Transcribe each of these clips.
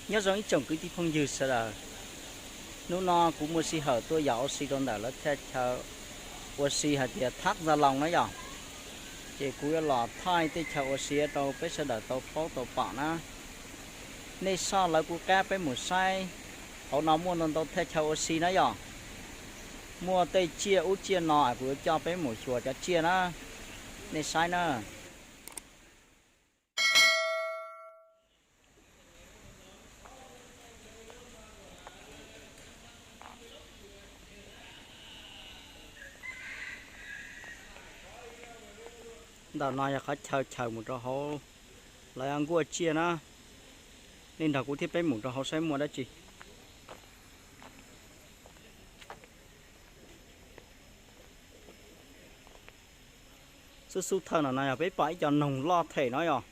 Nyob zoo ib tsoom kwv tij phooj ywg sawv daws, hnub no kuv muaj sij hawm tuaj yos ua si rau ntawm lawv thaj chaw ua si hais tias Thab Ntxa Loos na yom. Ces kuv yuav los thaij tej chaw ua si rau peb sawv daws tau paub tau pom na. Nej soj lawv kuv qab peb mus saib, hauv no muaj ntau ntau thaj chaw ua si na yom. Muaj tej tsiaj ub tsiaj no kuv yuav coj peb mus xyuas cov tsiaj na, nej saib na. Ntawm no yog qhov chaw chaws mus rau hauv lawv nkuaj tsiaj na. Nej nrog kuv thiab peb mus rau hauv saib muaj dab tsi. Xub xub thawj no no yog peb pom ib co noog loj them no yog.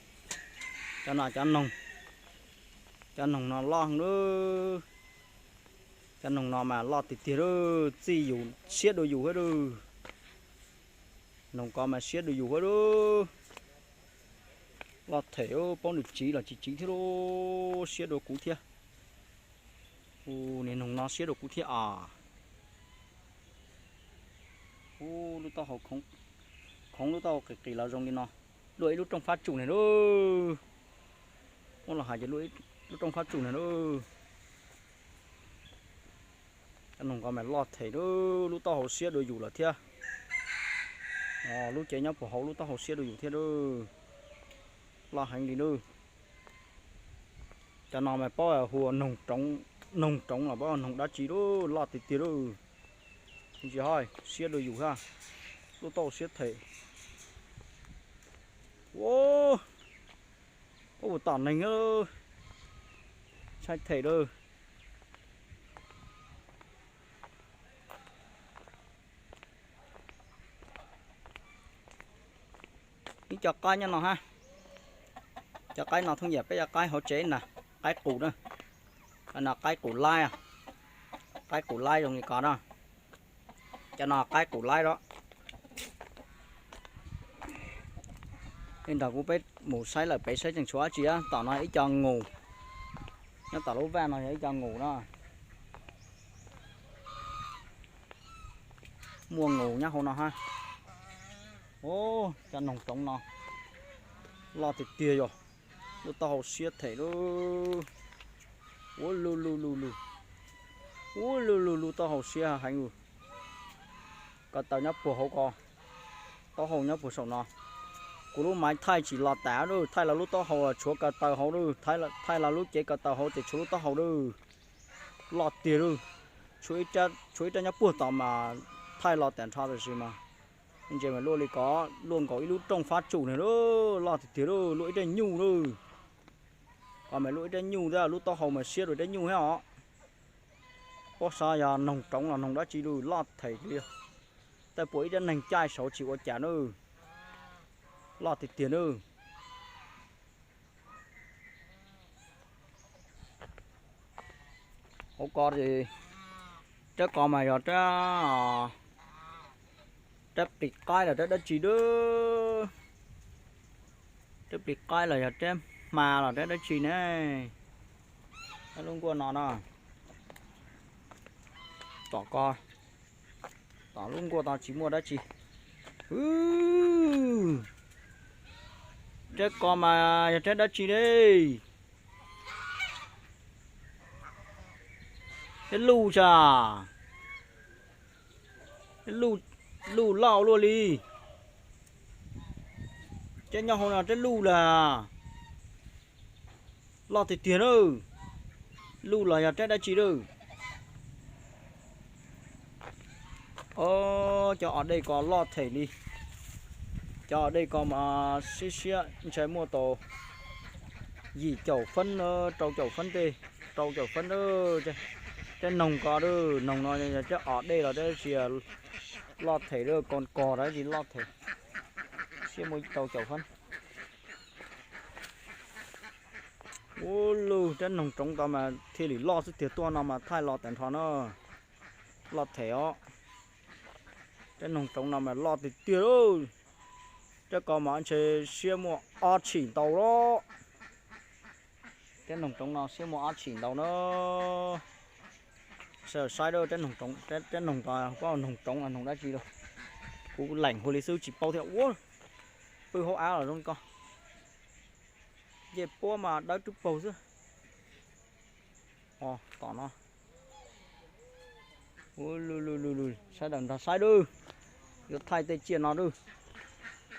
Cov no cov noog, cov noog no loj heev lawm. Cov noog no mas loj tiag tiag lawm, txij yus siab dua yus thiab lawm. Noog ko mas siab dua yus thiab lawm. Loj them, paub nws tsiv los tsis tsiv thiab lawm, siab dua kuv thiab. Ua niag noog no siab dua kuv thiab os. Ua lub taub hau khoov, lub taub hau qis qis los zoo li no. Luaj ib lub rooj fab tsum ne lawm. Muab los hais ces luaj ib lub rooj fab tsum ne lawm. Cov noog ko mas loj them lawm, lub taub hau siab dua yus lawm thiab. Lub cev nyob puag hauv lub taub hau siab dua yus thiab lawm. Loj heev li lawm. Cov no mas paub hu ua noog roov los paub noog dab tsi lawm, loj tiag tiag lawm. Tsis hais siab dua yus thiab, lub taub hau siab them. Ua, paub puas tom neeg, ntshai them lawm. Ib co qaib nyob no hab. Cov qaib no thooj yam peb cov qaib hauv tsev na, qaib qus na. No qaib qus laib, qaib qus laib zoo li ko na. Cov no qaib qus laib los. Nej nrog kuv peb mus saib lawm pem saib tseem tshuav dab tsi. Tom no ib co ngus, nyob tom lub vaj no yog ib co ngus na. Muaj ngus nyob hauv no hab. Ua, cov noog roov no loj tiag tiag yog, lub taub hau siab them lawm. Ua lug lug lug lug, ua lug lug lub taub hau siab heev. Ko taw nyob puag hauv ko, taub hau nyob puag saum no. Kuv lub maiv thaij tsis los tas lawm, thaij los lub taub hau tshuav ko taw hauv lawm, thaij los lub cev ko taw hauv ces tshuav lub taub hau lawm. Loj tiag lawm. Tshuav ib rab nyob puag tod mas thaij los tas nrho tam sim mas ntses mas luaj li ko, luaj nkaus ib lub rooj fab tsum na lawm, loj tiag tiag lawm, luaj ib rab nyuj lawm. Ko mas luaj ib rab nyuj thiab, lub taub hau mas siab dua rab nyuj thiab os. Paub xav yog noog roov los noog dab tsi lawm, loj them li. Tej puas ib rab neeg caij saud tsis ua cas na. Loj tiag tiag na. Hauv ko, rab ko mas yog rab, rab plis qaib los rab dab tsi lawm. Rab plis qaib los yog rab hma los rab dab tsi ne. Lub nkuaj no no. Tom ko, tom lub nkuaj no tsis muaj dab tsi. Rab ko mas yog rab dab tsi ne? Rab luj sas. Rab luj, luj loj luaj li. Rab nyob hauv no rab luj las. Loj tiag tiag na. Luj los yog rab dab tsi lawm? Os, cov os dej ko loj them li. Cov os dej ko mas siab siab ntshai muaj tau yim caum fab, rau caum fab tej, rau caum fab. Rab noog ko, noog no yog rab os dej los rab tsi, loj them lawm, ko kos dab tsi loj them. Siab muaj rau caum fab. Ua lug, rab noog roov tod mas thiaj li loj xwb tiag, tuaj no mas thaij los tas nrho na. Loj them os. Rab noog roov no mas loj tiag tiag lauj. Rab ko mas ntshe siab muaj ob tshim ntau lawm. Tej noog roov no siab muaj dab tsi ntau na. Sawv daws saib, tej noog roov, tej noog ko, noog roov los noog dab tsi los, kuv leem hu li xwb tsis paub thiab. Ua, pw hauv av los zoo li ko. Ncej puab mas dawb rub paug xwb. Tom no, sawv daws nrog saib dub, yuav thaij tej tsiaj no dub.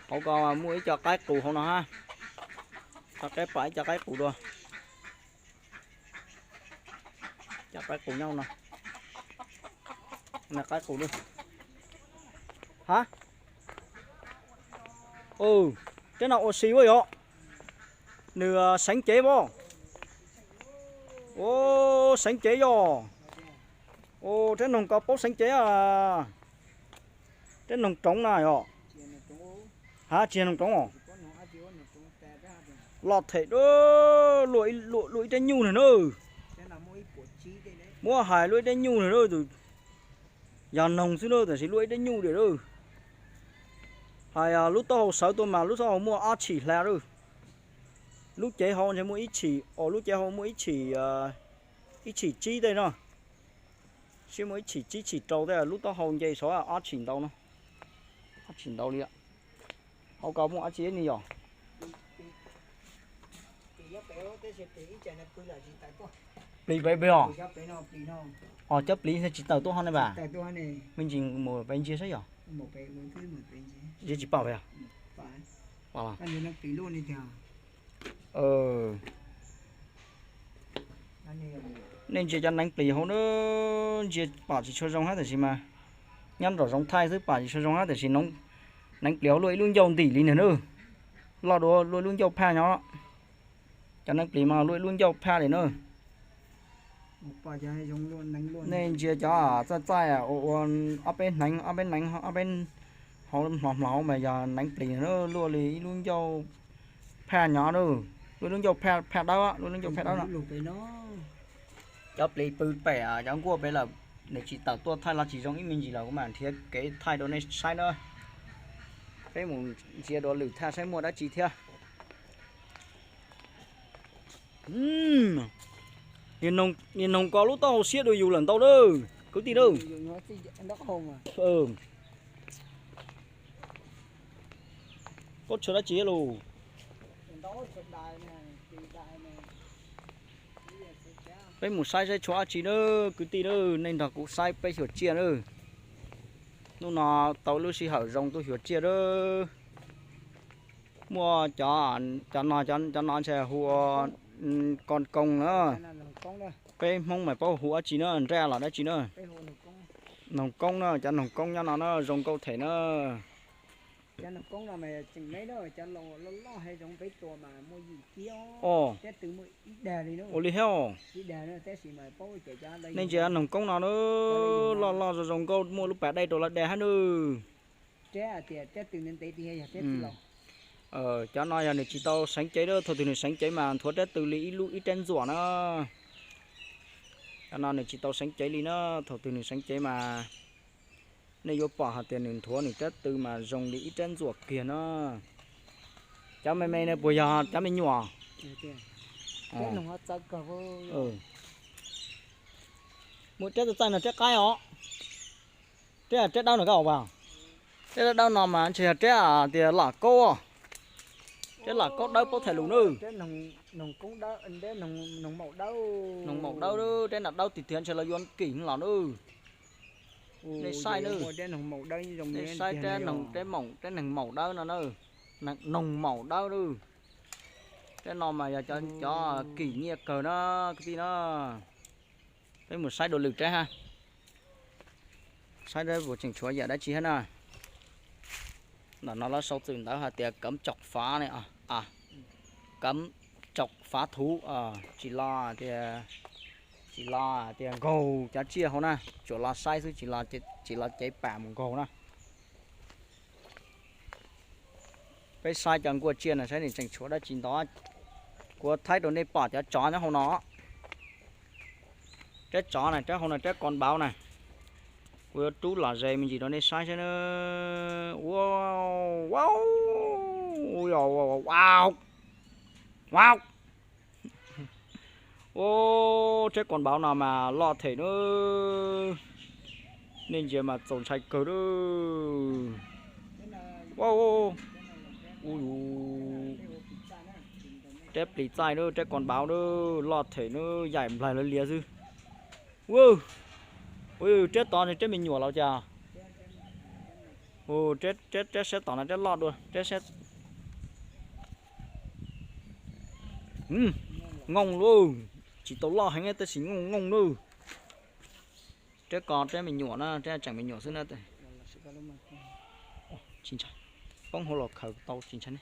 Hauv ko muaj ib co qaib qus hauv no hab, tso qaib pam ib co qaib qus dua. Cov qaib qus nyob no, qaib qus dub. Hab, tej no ua si ua yog nws seev cev as. Ua, seev cev yog. Ua, tej noog ko paub seev cev. Tej noog roov na yog. Hab, tsis yog noog roov os. Loj them, luaj ib rab nyuj na na. Muab hais luaj ib rab nyuj na na. Yog noog xwb na, tab sis luaj ib rab nyuj diam na. Hais lub taub hau sawv tuaj mas lub taub hau muaj ob tshim hla lawm. Lub cev hauv ntshe muaj ib tshim, lub cev hauv muaj ib tshim, ib tshim tsib tej no. Sib muaj ib tshim tsib tshim rau tej, lub taub hau nce saud ob tshim ntau no. Ob tshim ntau li. Hauv ko muaj dab tsi ni yog? Plis pem pem os. Os, cov plis tsis tawm tuaj ho ne as? Me ntsis mus pem ntsia saib yog. Ntsia tsis pom pem os. Nej ntsia cov neev plis hauv na, ntsia pom tsis tshua zoo hab tab sis mas nyob nraum zoov thaij xwb pom tsis tshua zoo hab tab sis neev plis hauv luaj ib lub ncauj ntim li ntag na. Loj dua luaj ib lub ncauj phaj nyob. Cov neev plis mas luaj ib lub ncauj phaj li na. Nej ntsia cov txaij txaij ua ob peb hneev, ob peb hneev, ob peb hauv hmov hmov hauv mas yog neev plis na, luaj li ib lub ncauj phaj nyob na. Luaj ib lub ncauj phaj dawb, luaj lub ncauj phaj dawb no. Cov plis pw pem cov nkuaj pem lawm, nws tsis tawm tuaj thaij los tsis zoo ib me ntsis los kuv mam nrhiav kev thaij rau nej saib na. Peb mus ntsia dua lwm thaj saib muaj dab tsi thiab. Niag noog ko lub taub hau siab dua yus lawm ntau lawm kwv tij lawm. Koj tshuav dab tsi lus? Peb mus saib saib tshuav dab tsi na kwv tij na, nej nrog kuv saib peb xyuas tsiaj na. Hnub no tau lub sij hawm zoo tuaj xyuas tsiaj na. Muaj cov, cov no, cov no ntshe hu ua ko koo na. Peb Hmoob mas paub hu dab tsi na, nraj los dab tsi na. Noog koob na, cov noog koob nyob no na zoo nkauj them na. Ua li thiab. Nej ntsia noog koob no na, loj loj zoo zoo nkauj muaj lub pas dej rau lawv de hab na. Cov no yog nws tsis tau seev cev, thaum twg nws seev cev mas nthuav rab tw li ib lub ib rab ntxuam na. Cov no nws tsis tau seev cev li na, thaum twg nws seev cev mas nej yuav pom hais tias nws nthuav nws rab tw mas zoo li ib rab ntxuam kiag na. Cov me me no puas yog cov me nyuam? Muaj rab txaij no rab qaib os. Rab, rab dawb no koj os. Rab dawb no mas ntshe yog rab tias lam kaub. Rab lam kaub dawb paub thaij lus na. Noog maum dawb, rab no dawb tiag tiag ntshe lawv yuav kim los na. Nej saib na. Nej saib rab noog, rab maum, rab neeg maum dawb no na. Noog maum dawb na. Rab no mas yog cov kim nyiaj kawg na kwv tij na. Peb mus saib dua lwm rab hab. Saib puas tseem tshuav yam dab tsi hab na. Ntawm no lawv sau txwm ntawv hais tias cấm chọc phá ne, cấm chọc phá thú, tsis los tias, tsis los tias nkaug cov tsiaj hauv na, tsuas los saib xwb, tsis los cev pam mus nkaug na. Peb saib cov nkuaj tsiaj no saib nws tseem tshuav dab tsi ntau. Kuv thaij rau nej pom cov tsov nyob hauv no. Rab tsov na, rab hauv no rab con báo na. Kuv yuav rub los ze me ntsis rau nej saib saib na. Wow, wow, wow. Wow. Ua, rab koos npauv no mas loj them na. Nej ntsia mas txaus ntshai kawg na. Rab plis txaij na, rab koos npauv na, loj them na, yaim nplaig lawv lias xwb. Ua, rab tod ne, rab me nyuam los cas? Rab sab tom no rab loj dua, rab sab, ngooj lauj. Tsis tau loj heev tab sis ngooj ngooj na. Rab ko rab me nyuam na, rab tseem me nyuam xwb na. Tsis ntshai, poob hauv los khaws tau tsis ntshai ne.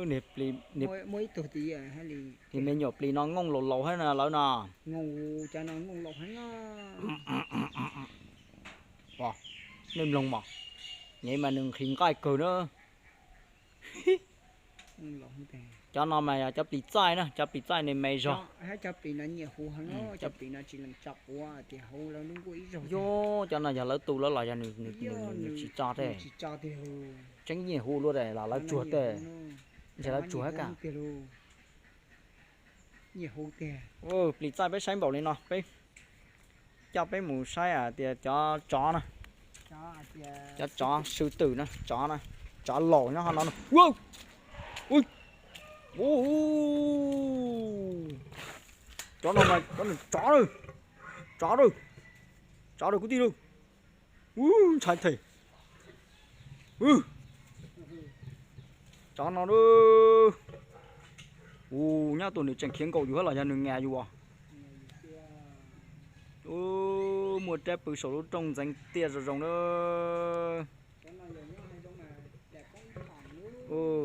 Niag me nyuam plis no ngooj laus laus thiab na lawv no. Nej mloog mas, nyiam mas nws nqhis nqaij kawg na. Cov no mas yog cov plis txaij na, cov plis txaij ne me zog. Yog cov no yog lawv tu lawv los yog nws tsis tso tej. Tseeb nyiam hu luaj los lawv tsuag tej, ntshe lawv tsuag thiab ka. Plis txaij peb saib npaum li no, peb coj peb mus saib hais tias cov tsov na, cov tsov sư tử na, tsov na, tsov laus nyob hauv no na. Cov no mas cov tsov, tsov, tsov kwv tij lauj. Ntshai them. Tsov no, u, nyob tus nws tseem khiav nkaum yus los yog nws ngas yus. Muaj rab pw saum lub rooj ntxeev tiaj zoo zoo na.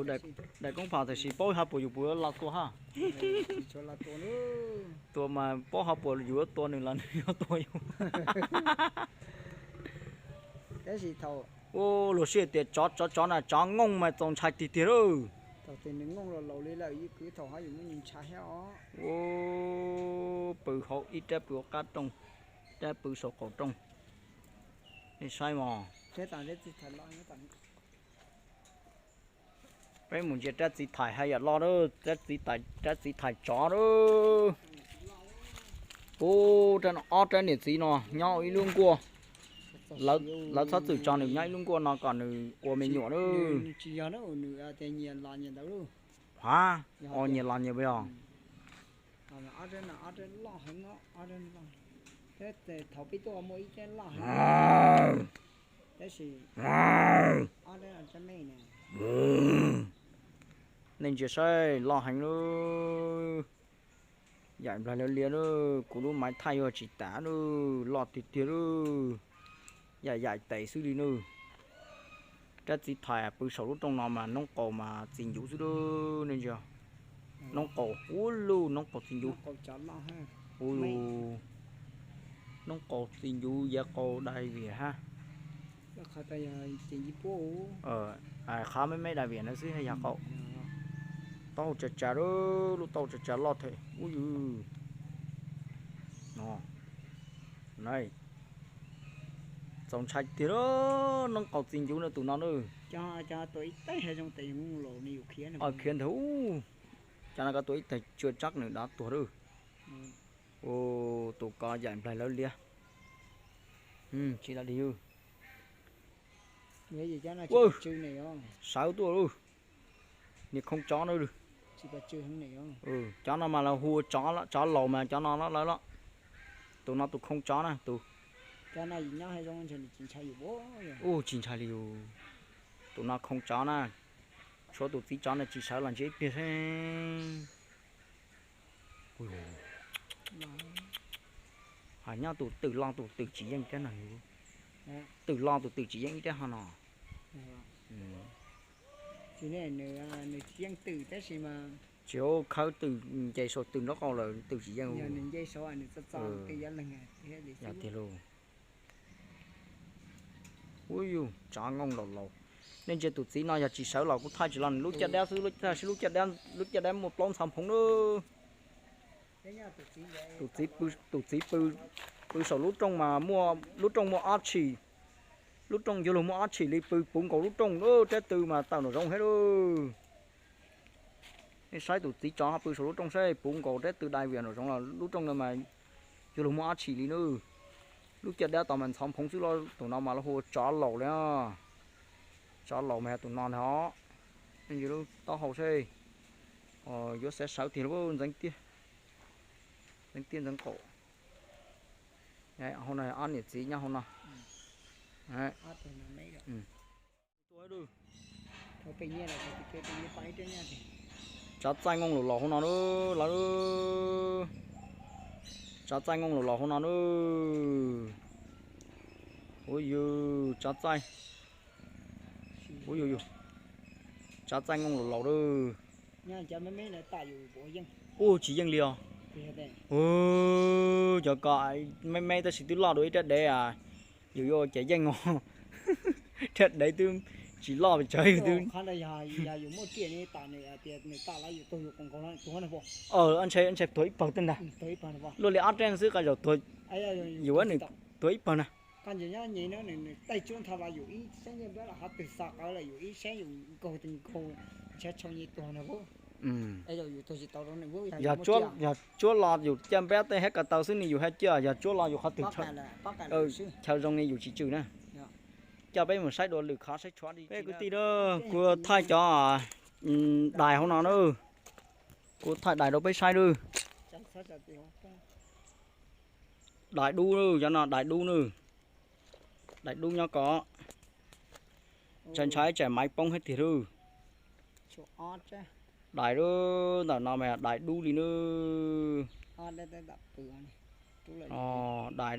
Daim koob pham tiam sis paub haj puas yus puas los tua haj. Tua mas paub haj puas yus yuav tua nws los nws yuav tua yus. Luag sij tias tsov tsov tsov na, tsov ngooj mas txaus ntshai tiag tiag lauj. Ua, pw hauv ib rab pw hauv qab rooj, rab pw saum qaum rooj. Nej saib mog. Peb mus ntsia rab txiv thais haj yam loj lawm, rab txiv thais tsov lawm. Ub, ob rab niam txiv no nyob ib lub nkuaj. Lawv txhob txwm tso nws nyob ib lub nkuaj no kom nws ua me nyuam lawm. Ha, nyias los nyias pes os. Nej ntsia saib, loj heev lawm. Yaim nplaig lawv lias lawm, kuv lub maiv thaij yuav tsis tas lawm, loj tiag tiag lawm. Yaim yaim tes xwb li nawb. Rab txiv thais pw saum lub rooj no mas noob qaus mas txi ncuv xwb lawm, nej ntsia. Noob qaus, ub, lub noob qaus txi ncuv. Ub, noob qaus txi ncuv, yav qaus dai viam hab. Qhov me me dai viam ntawd xwb yog qaus. Taub hau tsav tsav, lub taub hau tsav tsav loj them ub yws. Txaus ntshai tiag, noob qaus txi ncuv na tus no na. Khiav ntawd, cov no koj tua ib teg tsua tsab nws dav tuag lawm. Tus ko yaim nplaig lawv lias. Tsis li yus. Sawv tuaj lawm. Niag khoo tsov na. Cov no mas lawv hu tsov laus mas cov no lawv los. Tus no tus khoo tsov na tus. Ub, tsis ntshai li yus. Tus no khoo tsov na. Tshuav tus txiv tsov na tsis sawv los ntsia ib pliag seb. Hais nyob tus twm lo tus twm tsis yeej thiab no. Twm lo tus twm tsis yeej ib thiab ho no. Tsis ua khawb twm nce saum twm nraub qaum lawm twm tsis yeej. Yog tiag lauj. Ub yus, tsov nkooj laus laus. Nej ntsia tus txiv no yog tsis sawv los kuv thaij tsis los nws lub caj dab xwb, lub caj dab, lub caj dab muaj plaub ntxhov phoov na. Tus txiv, tus txiv pw saum lub rooj mas muaj, lub rooj muaj ob tshim, lub rooj yuav luag muaj ob tshim li, pw puv nkaus lub rooj, rab tw mas tawm nraum zoov thiab lauj. Saib tus txiv tsov pw saum lub rooj saib puv nkaus rab tw dai vias nraum zoov los lub rooj no mas yuav luag muaj dab tsi li nawb. Lub caj dab tod mas ntxhov nphoov xwb los tus no mas lawv hu ua tsov laus li. Tsov laus mas yog tus no ntag os. Lub taub hau saib, yuav xav sawv tiag los ntxeev tiaj ntxeev qaum. Hauv no ob niam txiv nyob hauv no. Tsov txaij nkooj laus laus hauv no lawm. Tsov txaij nkooj laus laus hauv no lawm. Ua yus tsov txaij. Ua yus, tsov txaij nkooj laus laus lawm. Ua tsis yeej li os. Cov ko me me tab sis twb loj dua ib rab dev. Yus yuav ua cas yeej os. Rab dev twb tsis loj pes tsawg yus twb ntshe tuag ib pawg tej ntag. Luaj li ob rab xwb qab zaum tuag, yus nws tuag ib pawg na. Yog tsuab los yus caj npab tej hab ko taw xwb ni yus haj cwj, yog tsuab los yus qhov twg chaw zoo ni yus tsis cwj na. Coj peb mus saib dua lwm qhov saib tshuav li. Peb kwv tij, kuv thaij cov dais hauv no na. Kuv thaij dais rau peb saib na. Dais dub, cov no dais dub na. Dais dub nyob ko. Ntshai ntshai tsam maiv poob thiab tiag lauj. Dais ntawm no mas dais dub li na. Dais,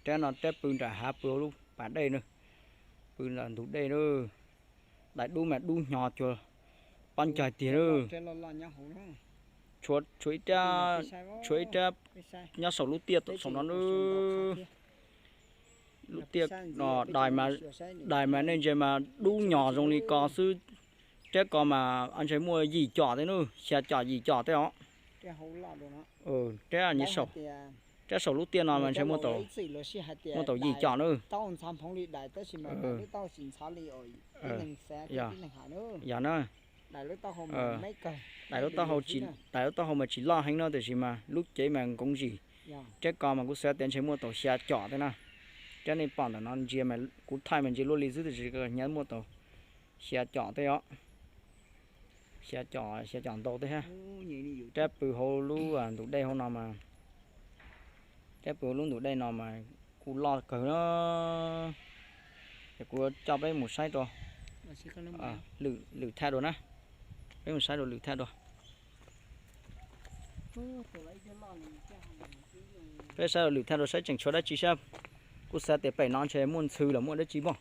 rab no rab pw nram hav pw hauv lub pas dej na. Pw ntawm ntug dej na. Dais dub mas dub hnyo cuag pob ncaig tiag na. Tshuav ib rab, tshuav ib rab nyob saum lub tiaj saum no na. Lub tiaj no, dais mas nej ntsia mas dub nyos zoo li ko xwb. Rab ko mas ntshe muaj yim com tej na, xya com yim com tej os. Rab saum lub tiaj no mas ntshe muaj tau yim com na. Yog na. Dais lub taub hau mas tsis loj heev no tiam sis mas lub cev mas nkoov zim. Rab ko mas kuv xav tias ntshe muaj tau xya com tej na. Rab nej pom ntawm no ntsia mas kuv thaij mas ntsia luaj li xwb tiam sis hnyav muaj tau xya com tej os. Xya com, xya com ntau tej hab. Rab pw hauv lub ntug dej hauv no mas, rab pw hauv lub ntug dej no mas kuj loj kawg na. Ces kuv coj peb mus saib rau lwm thaj dua na. Peb mus saib rau lwm thaj dua. Peb saib rau lwm thaj dua saib tseem tshuav dab tsi sab. Kuv xav tias pem no ntshe muaj ntxhw los muaj dab tsi pob.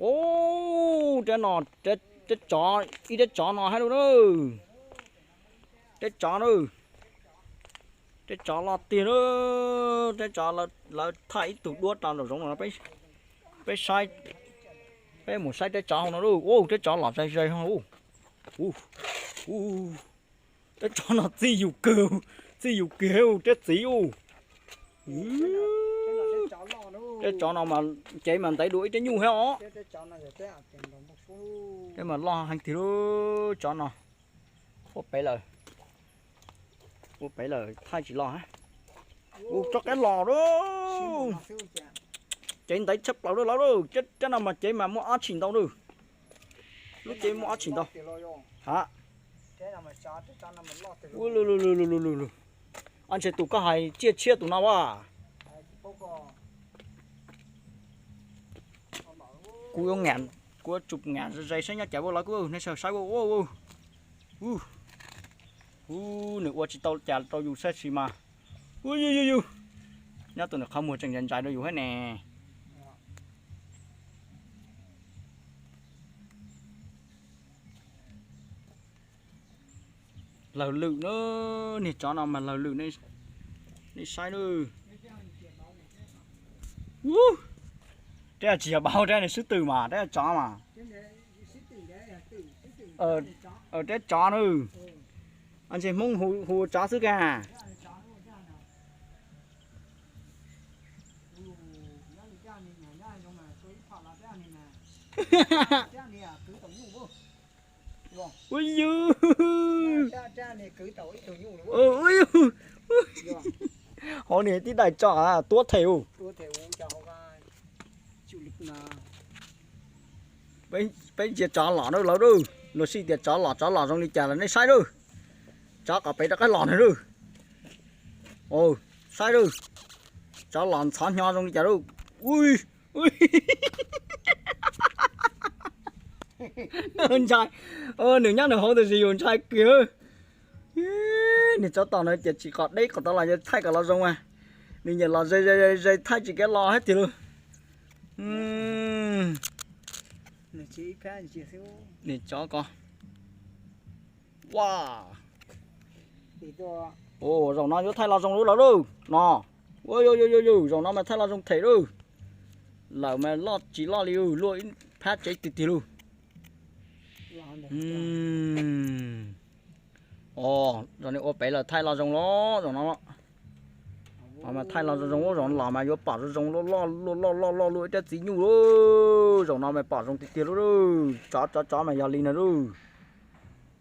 Ub, rab no, rab tsov, ib rab tsov no hab lauj na. Rab tsov na. Rab tsov loj tiag na. Rab tsov, lawv thaij ib tug duab rau nraum zoov no, peb saib, peb mus saib rab tsov hauv no lauj. Ub, rab tsov los zais zais ho. Rab tsov no txij yus kawg, txij yus kawg rab txiv ub. Rab tsov no mas cev mas ntev dua ib rab nyuj thiab os. Rab mas loj heev tiag lauj tsov no. Ua pem lawm, ua pem lawm thaij tsis los. Ua rov qab los lauj. Cev ntev tshaj plaws lauj lawv lauj. Rab no mas cev mas muaj ob tshim ntau lauj. Lub cev muaj ob tshim ntau. Ha. Ua, ntshe tus koj hais tsiaj tshiab tus no as. Kuv yuav tsum ngam zais saib nyob cas ua los kuv nej saib ua. Ub, nws ua tsis tau cas rau yus saib sis mas. Ub, yus yus yus, nyob tus nws qhov muag tseem ntsais ntsais rau yus hab ne. Lawg lwm na, niag tsov no mas lawg lwm, nej saib na. Ub, rab tsis yog baub, rab nws xwb twm mas, rab tsov mas. Rab tsov na. Ntshe Hmoob hu ua tsov xwb kag. Ua yus. Hauv niag tib daim tso tuab them u. Peb ntsia tsov los na lawv na. Luag sij tias tsov los, tsov los zoo li cas los nej saib na. Tsov kom pem rov qab los na na. Saib na. Tsov los ntxhov hnyo zoo li cas na. Ntshai, nws nyob nws hauv tab sis yus ntshai kiag. Niag tsov tom no ces tsis qhov deb qhov tod los yog thaij kom los zoo mas. Nws nyiam los ze ze ze thaij tsis kev los thiab tiag lauj. Niag tsov ko. Zaum no yuav thaij los zoo lawm lawv na no. Zaum no mas thaij los zoo them lauj. Lawm mas loj tsis loj li, luaj ib phab tsev tiag tiag lauj. Zaum no ua pem lawm thaij los zoo lawm zaum no. Mas thaij los zoo zoo, zaum no los mas yuav pom zoo zoo, luaj loj loj loj luaj ib rab txiv nyuj lauj. Zaum no mas pom zoo tiag tiag lauj. Tsov tsov tsov mas yog li no lauj.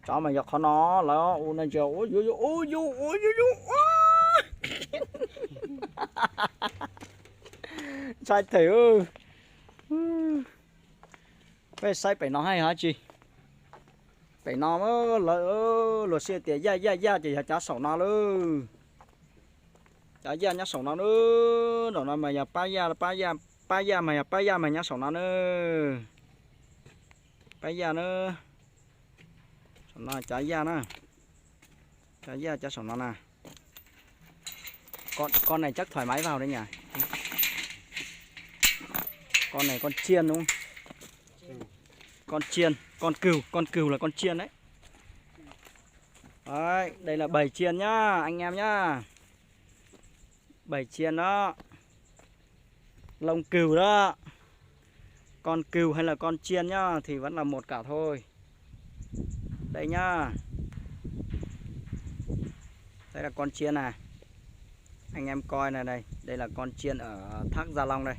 Tsov mas yog qhov no lawm ua no ntsia ua yuv yuv ua yuv yuv ua yuv yuv. Ntshai them. Peb saib pem no hais hov tsi. Pem no lawv luag sij tias yaj yaj yaj ces yog cov saum no lauj. Cov yaj nyob saum no na. Zaum no mas yog pab yaj, pab yaj, pab yaj mas yog pab yaj mas nyob saum no na. Pab yaj na. Saum no cov yaj na. Cov yaj cov saum no na. Con này chắc thoải mái vào đấy nhỉ? Con này con chiên đúng không? Con chiên, con cừu, con cừu là con chiên đấy. Đấy, đây là bầy chiên nhá, anh em nhá. Bầy chiên đó. Lông cừu đó. Con cừu hay là con chiên nhá thì vẫn là một cả thôi. Đây nhá. Đây là con chiên này. Anh em coi này, đây, đây là con chiên ở Thác Gia Long đây.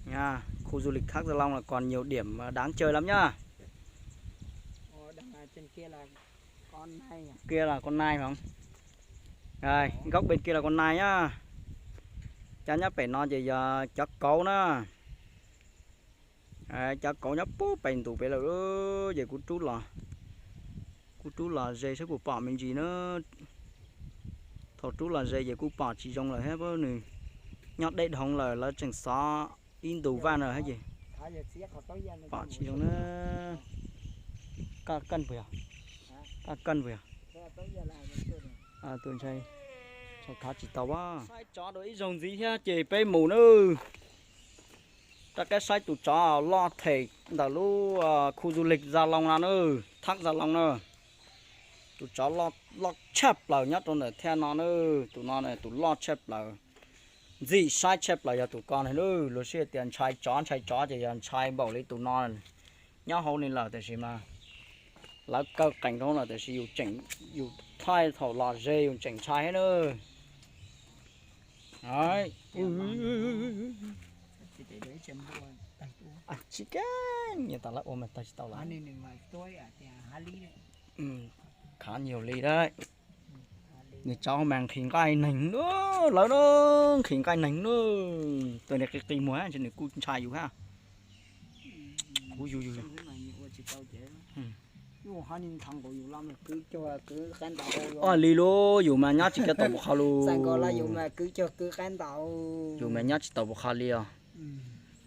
Nha, khu du lịch Thác Gia Long là còn nhiều điểm đáng chơi lắm nhá. Kia là con nai phải không? Đây, góc bên kia là con nai nhá. Cov nyob pem no ces yog cov kauv na. Cov kauv nyob puag pem ntus pem lawm ces kuv rub los, kuv rub los ze saib puas pom me ntsis na. Thaum rub los ze ces kuj pom tsis zoo lawm thiab, nws nyob deb dhau lawm, lawv tseem xov ib ntus vaj no thiab ces pom tsis zoo na. Koj koj puas yog? Koj koj puas yog? Tus ntshai, ntshai thov tsis tau. Saib tsov dua ib zaug ntxiv thiab ces peb mus nawb. Rov qab saib tus tsov loj them ntawm lub khu du lịch Gia Long no na, Thác Gia Long na. Tus tsov loj tshaj plaws nyob rau ntawm thaj no na, tus no tus loj tshaj plaws. Ntxim saib tshaj plaws yog tus ko na, luag sij tias ntshai tsov ntshai tsov ces yog ntshai npaum li tus no. Nyob hauv ni lawm tiam sis mas lawv kaw qees rau lawm tiam sis yus thaij thaum los ze yus tseem ntshai thiab na. Tsis kab nyias tas lawv ua mas tag tsis tau lawm. Khav nhiều li đấy. Nws tsov mas nqhis nqaij neeg lawv na, nqhis nqaij neeg na. Tus niag qi qi muag ntshe nws kuj ntshai yus hab. Kuv yus yus. Ua li lub yus mas nyob tsis kiag tau puas qhov lus. Yus mas nyob tsis tau puas qhov li os.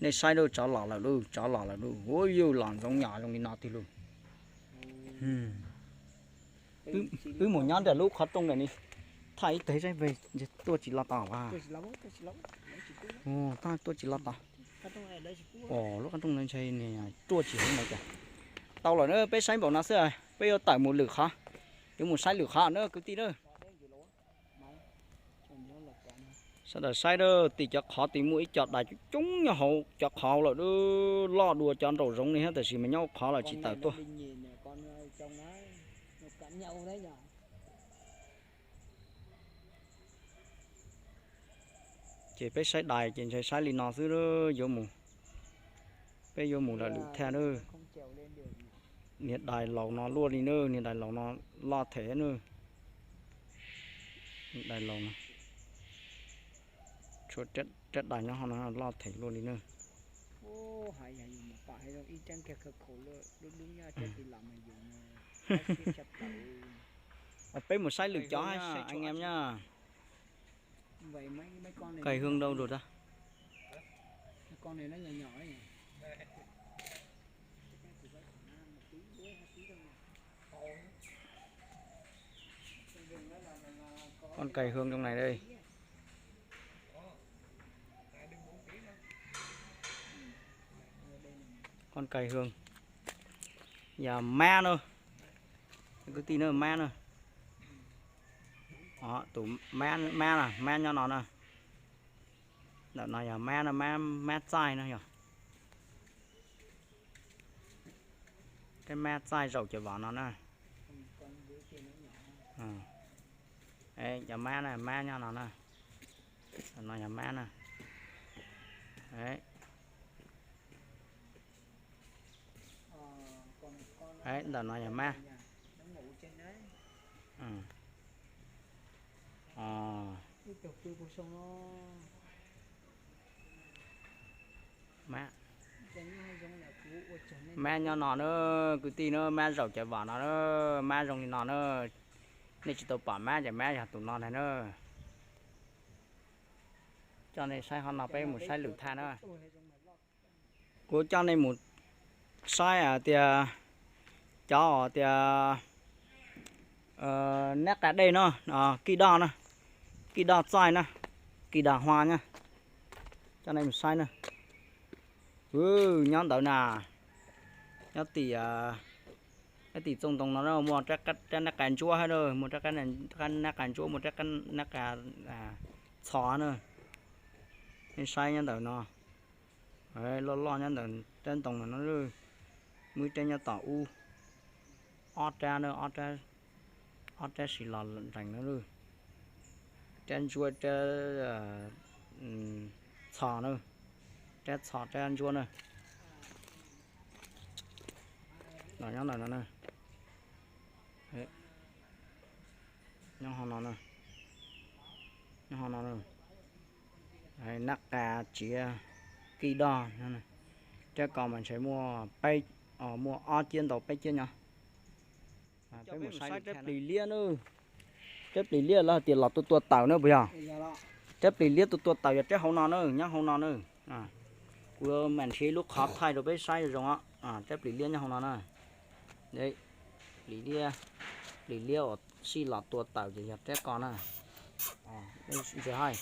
Nej saib lauj, tsov los lawm lauj, tsov los lawm lauj. Ua yus los ntxoov nyos zoo li no tiag lauj. Wb mus nyob nram lub qhov rooj ntawm ni, thaij ib teg saib tuaj tsis los tod as. Tuaj tsis los tod. Lub qhov rooj no ntshe tuaj tsis hauv ntawd cas. Tau lawm na, peb saib npaum no xwb, peb yuav tawm mus lwm qhov. Yuav mus saib lwm qhov na kwv tij na. Sawv daws saib na, tim cov qhov tim muaj ib co dais coob nyob hauv cov qhov lawm, loj dua cov nraum zoov ni thiab, tab sis mas nyob hauv qhov lawm tsis tawm tuaj. Ces peb saib dais ces ntshe saib li no xwb, yuav mus, peb yuav mus lawm lwm thaj na. Niag dais laus no luaj li na, niag dais laus no loj them na. Dais laus no, tshuav rab dais nyob hauv no loj them luaj li na. Peb mus saib lwm cov anh em nha. Cài hương đâu rồi ta? Con cài hương trong này đây. Con cài hương. Yog mab na. Kwv tij na, mab na. Tus mab, mab na, mab nyob no na. Ntawm no yog mab na, mab, mab txaij na yog. Peb mab txaij zaum cov vos no na. Cov mab na, mab nyob no na. No yog mab na. Ntawm no yog mab. Mab nyob no na, kwv tij na, mab zaum cov vos no na, mab zoo li no na. Nej tsis tau pom mab ces mab yog tus no ntag na. Coj nej saib hov no, peb mus saib lwm thaj na. Kuv coj nej mus saib hais tias cov tias nab qa dej no, kij doj na, kij doj txaij na, kij doj hua na. Coj nej mus saib na. Nyob ntawd na, nyob tim, nyob tim txooj ntoo no muaj rab nab qa ntsuab thiab na, muaj rab nab qa ntsuab, muaj rab nab qa txho na. Nej saib nyob ntawm no, loj loj nyob ntawm rab ntoo no na. Muaj ib rab nyob tom ub, ob rab na, ob rab, ob rab siv los nrees na. Rab ntsuab, rab txho na, rab txho rab ntsuab na. Los nyob ntawm no na. Nyob hauv no na. Nyob hauv no na. Nab qa tsiav kij doj. Rab ko mas ntshe muaj peb, muaj ob ciab ntau peb ciab nyob. Peb mus saib rab plis liab na. Rab plis liab lawv hais tias los tua tua taws na puas yog? Rab plis liab tua tua taws yog rab hauv no na, nyob hauv no na. Kuv mam nrhiav ib lub qhov thaij rau peb saib zoo zoo os. Rab plis liab nyob hauv no na. Plis liab, plis liab uas sij los tua taws ces yog rab ko na. Ntsia hais,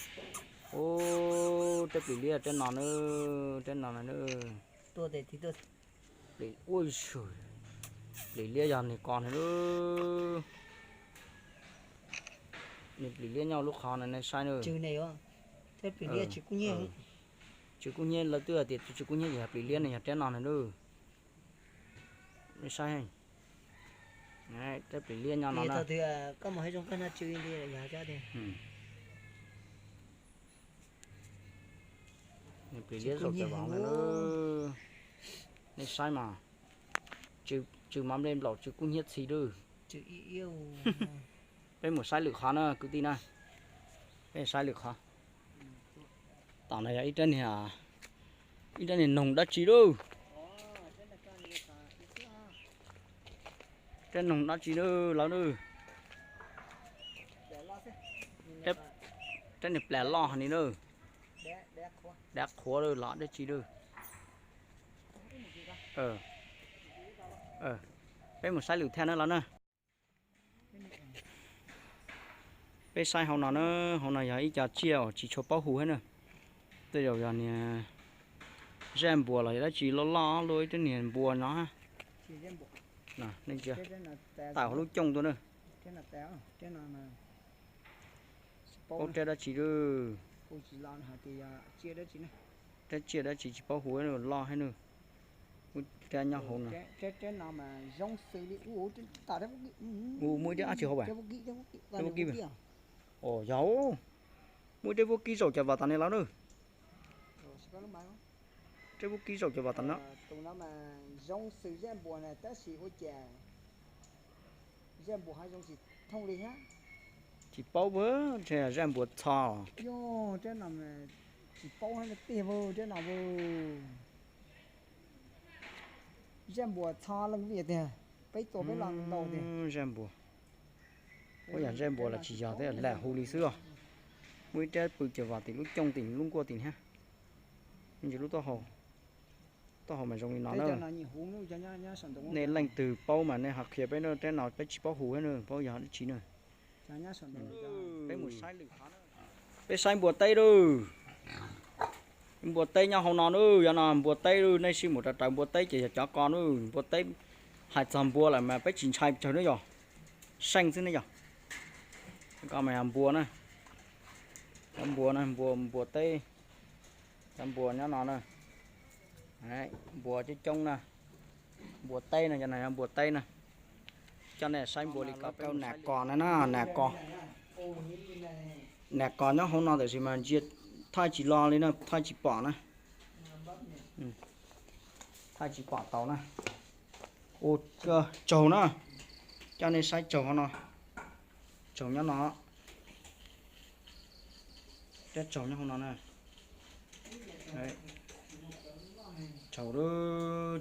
ub, rab plis liab rab no na, rab no na. Ua, plis liab yog nws ko na. Nws plis liab nyob lub qhov no nej saib na. Tsw kub hnyiab, lawv twb hais tias tsw kub hnyiab ces yog plis liab no, yog rab no na. Nej saib, rab plis liab nyob no na. Plis liab zaum cov vov na. Nej saib mas, tsw mov nplej nplaum tsw kub hnyiab txhi lawm. Peb mus saib lwm qhov na kwv tij na. Peb saib lwm qhov. Tom no yog ib rab niag, ib rab niag noog dab tsi lawm. Rab noog dab tsi lawm lawv lawm. Rab niag plas loj heev li lawm. Dab qhuav lawm los dab tsi lawm. Peb mus saib lwm thaj na lawv na. Peb saib hauv no na, hauv no yog ib co tsiaj uas tsis tshua paub hu thiab na. Tej zaum yog niag zaj npuas los yog dab tsi loj loj luaj, ib rab niag npuas no. Tawm hauv lub cooj tuaj na. Paub rab dab tsi lawm. Rab tsiaj dab tsi tsis paub hu, loj thiab na. Muaj rab nyob hauv no. Ua, muaj ib rab dab tsi hauv as? Rab vaub kib. Os, yog. Muaj rab vaub kib zaum cov vov tom no lawm na. Reb pub kib zaum cov vos tom no. Tus no mas zoo xws zaj npuas na tab sis ua cas zaj npuas ho zoo tsis thooj li thiab. Tsis paub, ntshe zaj npuas txho. Yog rab no mas tsis paub tiag tiag, rab no zaj npuas txho leej vij tiag, peb tua peb los ntau tiag. Zaj npuas, ua yam zaj npuas los tsis yog thiab, lam hu li xwb os. Muaj ib rab pw cov vos tim lub cooj tim lub nkuaj tim thiab. Ntsis lub taub hau, taub hau mas zoo li no na. Nej leej twg paub mas nej ho qhia peb na, rab no peb tsis paub hu thiab na, paub yog dab tsi na. Peb mus saib lwm qhov na. Peb saib npua teb lawm. Npua teb nyob hauv no na, yog no npua teb lawm, nej sim mus raws raws npua teb ces yog cov ko na, npua teb. Hais txog npua lawm mas peb tsis ntshai tsawg na yog, seej xwb ne yog. Ko mas yog npua na, cov npua na, npua, npua teb, cov npua nyob no na. Npua coob coob na, npua teb no, cov no yog npua teb na. Coj nej saib npua li ko, rau nas kos na, nas kos. Nas kos nyob hauv no tiam sis mas ntsia thaij tsis los li na, thaij tsis pom na. Thaij tsis pom tau na. Ua, tsaug na, coj nej saib tsaug hauv no, tsaug nyob no, cov tsaug nyob hauv no na. Tsaug,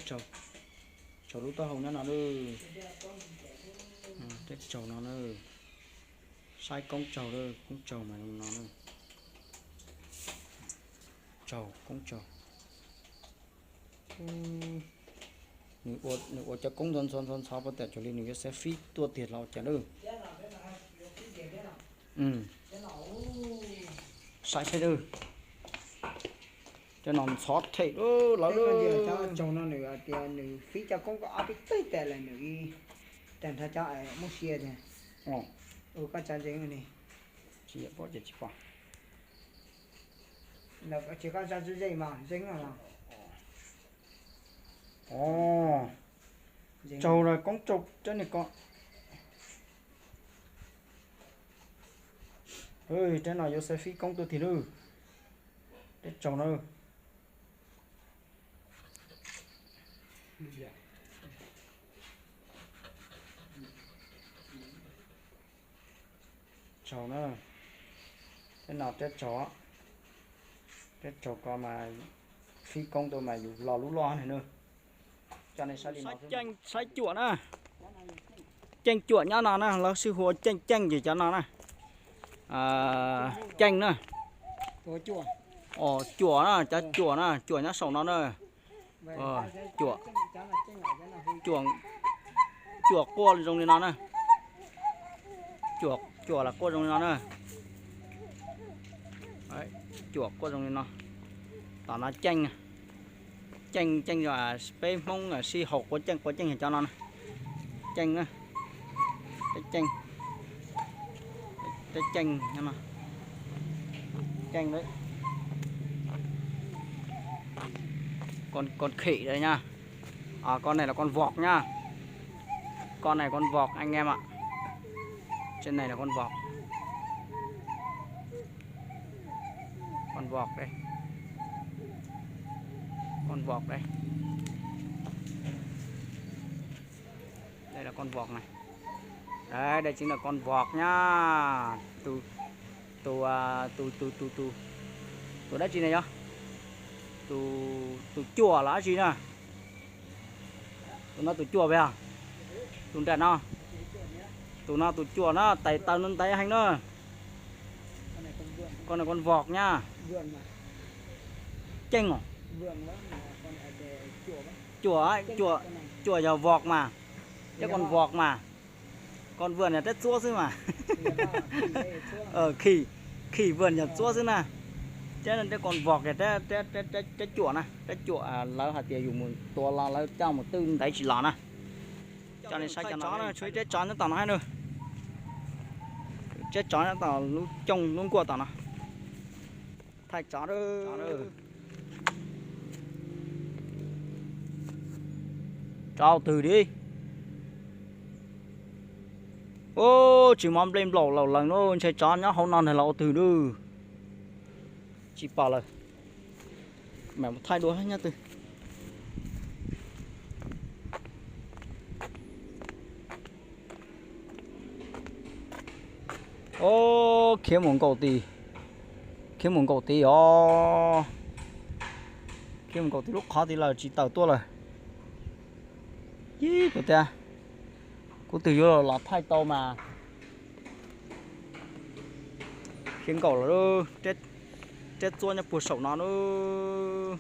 tsaug, tsaug lub taub hau nyob no lawm. Cov tsaug no na, saib koob tsaug lawm, koob tsaug mas no na. Tsaug, koob tsaug. Nws ua cov koob ntxhov ntxhov ntxhov ntxhov pov tam cuag li nws yuav xav fib tuaj tiag los cas lawm. Saib saib, cov no ntxhov them lawm. Tsaug no nws tias nws fib cov koob ko ob peb teg tas lawm nws ib tag nrho cov muab sia tiag. Koj tsa ntseeg li. Tsis yam pob ces tsis pom. Ces koj tsa txuj zeej mas zeej no. Tsaug los koob tsaug rab niag ko. Rab no yuav xav fib koob tuaj tiag lawm. Rab tsaug na. Tsaug na. Rab no rab tsaug, rab tsaug ko mas fib koob tuaj mas yus lo lub loj heev na. Coj nej saib li no, saib cuam na. Ceej cuam nyob no na, lawv sib hu ua ceej ceej ces cov no na. Ceej na. Cuam na, cov cuam na, cuam nyob saum no na. Cuam, cuam quaj zoo li no na. Cuam, cuam los quaj zoo li no na. Cuam quaj zoo li no. Tom no ceej, ceej, ceej, peb Hmoob sib haum quav ceej, quav ceej yog cov no na. Ceej na, ceej, ceej, ceej, con khỉ đây nha. Con này là con vọk nha. Con này con vọk anh em ạ. Trên này là con vọk. Con vọk đây. Con vọk đây. Đây là con vọk này. Đấy, đây chính là con vọk nhá. Tus, tus, tus, tus, tus, tus, tus đá chi này nhá. Tus, tus cuam là gì nè? Tus no tus cuam vậy à? Tus nrad no. Tus no tus cuam na, tais taw no ntev heev na. Con này con vọk nha. Ceej os. Cuam, cuam, cuam yog vọk mas. Thiab con vọk mas. Con vượn yog rab txuab xwb mas. Khỉ, khỉ vượn yog txuab xwb na. Thiab con vọk yog rab cuam na, rab cuam lawv hais tias yus mus tua los lawv coj mus twj ntev tsis los na. Coj nej saib cov no, tshuav ib rab tsov nyob tom no na. Rab tsov nyob tom lub cooj lub nkuaj tom no. Thaij tsov, tsov ua twg li. Ub, tsis mob nplej nplaum laus lees lawm, ntshe tsov nyob hauv no ntag los ua twg lawm. Tsis pom lawm. Mam mus thaij dua nyob twg. Ob, khiav mus nkaum tid, khiav mus nkaum tid os. Khiav mus nkaum tid lub qhov tid lawm, tsis tawm tuaj lawm. Ib, kuv tias, kuv twb yuav los thaij tau mas. Khiav nkaum lawm lauj. Rab txuab nyob puag saum no lauj.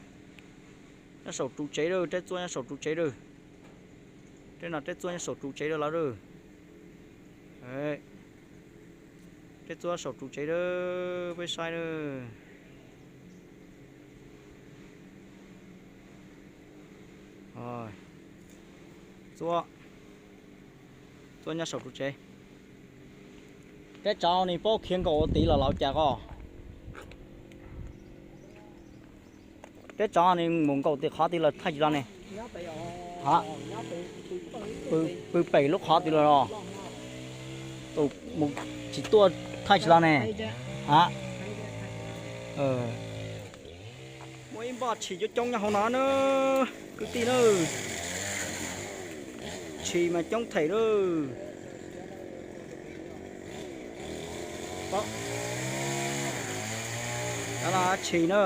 Nyob saum ru tsev lauj, rab txuab nyob saum ru tsev lauj. Rab no rab txuab nyob saum ru tsev lauj lawv lauj. Rab txuab saum ru tsev lauj, peb saib lauj. Txuab, txuab nyob saum ru tsev. Rab tsov no nws paub khiav nkaum ua tid los los cas koj? Rab tsov no nws mus nkaum tid qhov tid los thaij tsis los ne? Ha, pw pem lub qhov tid los los. Tus mus tsis tuaj thaij tsis los ne? Ha, muaj ib npoj tshis coob coob nyob hauv no na, kwv tij na. Tshis mas coob them lauj. Tshis na.